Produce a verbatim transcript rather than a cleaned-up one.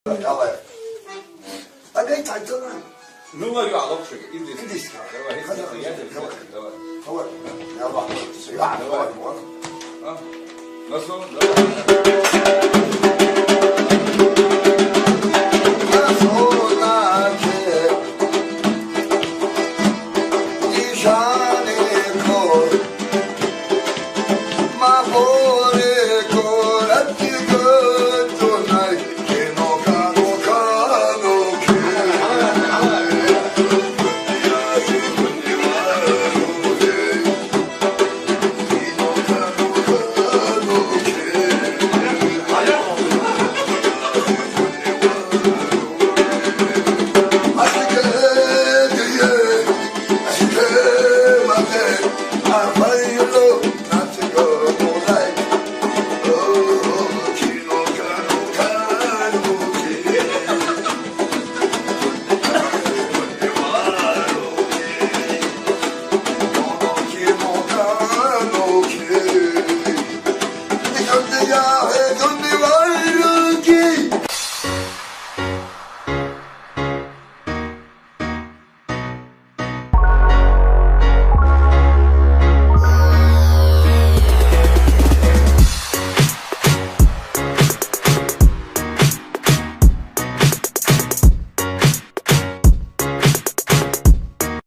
Давай. Опять так, давай. Ну, говорю, а лучше, иди. Иди сюда. Давай, Давай, иди, я давай. Давай. Давай. Давай. Давай. Давай. А? На сон, давай.